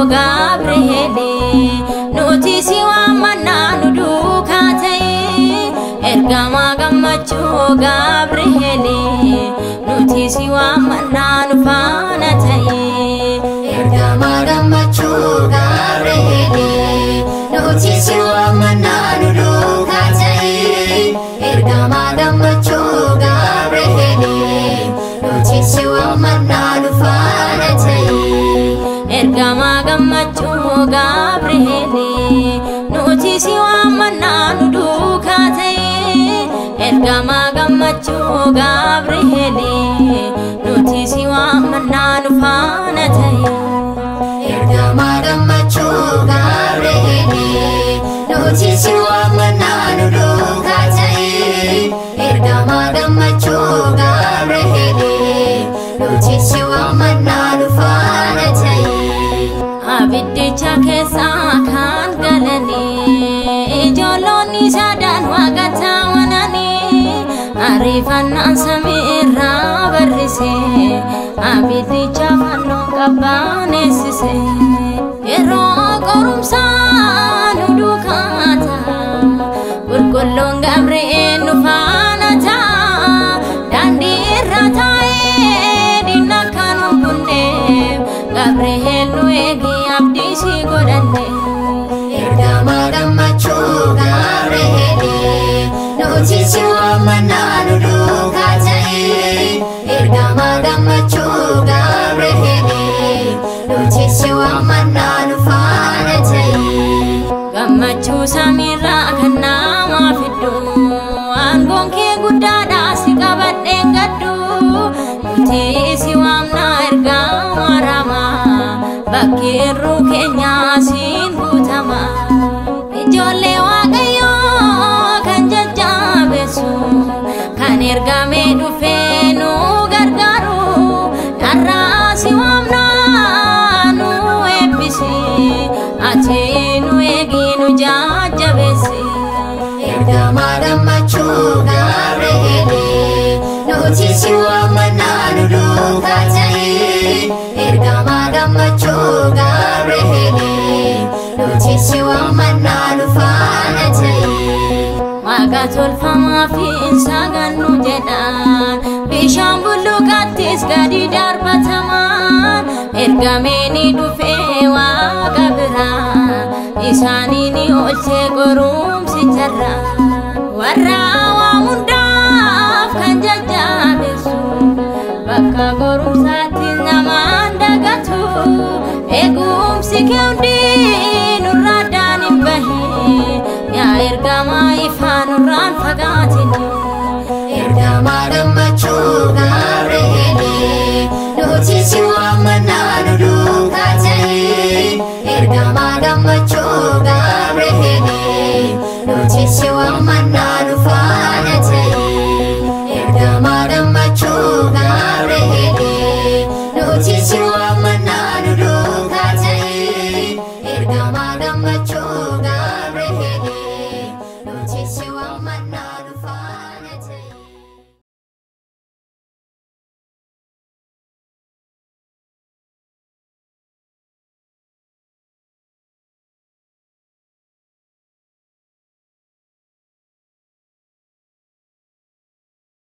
gammachuu Gabri'eeli, nuti si waamannaa nu duukaa ta'i. Ergamaa gammachuu Gabri'eeli, nuti si waamannaa nu faana ta'i. Ergamaa gammachuu Gabri'eeli, nuti si waamannaa nu duukaa ta'i. Ergamaa gammachuu Gabri'eeli, nuti si waamannaa nu faana ta'i. Ergamaa gammachuu Gabri'eeli, nuti si waamannaa nu duukaa ta'i. Ergamaa gammachuu Gabri'eeli, nuti si waamannaa nu faana ta'i. Ergamaa gammachuu Gabri'eeli, nuti si waamannaa nu duukaa ta'i. Ergamaa gammachuu Gabri'eeli, nuti si waamannaa nu faana ta'i. Abiddicha keessaa kan galanii, ijoollonni sadan waaqatti amananii, ariifannaan samii irraa barrise, abiddicha fannoon qabbaneessise. Yeroo qorumsaa nu duukaa ta'a, qulqulluun Gabri'eel nu faana ta'a, daandii irra taa'ee diina kan hin bunneef, Gabri'eel nu eegi abdii si godhanne. Ergamaa gammachuu Gabri'eeli, nuti si waamannaa nu duukaa ta'i. Ergamaa gammachuu Gabri'eeli, nuti si waamannaa nu faana ta'i. Gammachuu samiirraa kan namaa fiddu, aangoon kee guddaadha si qabadheen gaddu, nuti si waamnaa ergamaa raamaa, bakki irruu keenyaa siin guutama. Ijoollee Waaqayyoo kan jajjabeessu, kan ergamee dhufee nu gargaaru, har'aa si waamnaa nu eebbisi, ati nu eegi nu jajjabeessi. Ergamaa gammachuu Gabri'eeli, nuti si waamannaa nu duukaa ta'i. Ergamaa gammachuu Gabri'eeli, nuti si waamannaa nu faana ta'i. Waaqa tolfamaa fi sagannu jedhaan, bishaan bulluqattis gadi darbatamaan, ergamee ni dhufee waaqa biraa, isaanii ni oolchee qorumsicharraa. Warra waa hundaaf kan jajjabeessu, bakka qorumsaatti namaan dagatu, eegumsi kee hundi nurraa addaan hin bahin, yaa ergamaa ifaa nurraan fagaatin. Ergamaa gammachuu Gabri'eeli, nuti si waamannaa nu duukaa ta'i. Ergamaa gammachuu Gabri'eeli, nuti si waamannaa nu faana ta'i. Ergamaa gammachuu Gabri'eeli, nuti si waamannaa nu duukaa ta'i. Ergamaa gammachuu Gabri'eeli, nuti si waamannaa.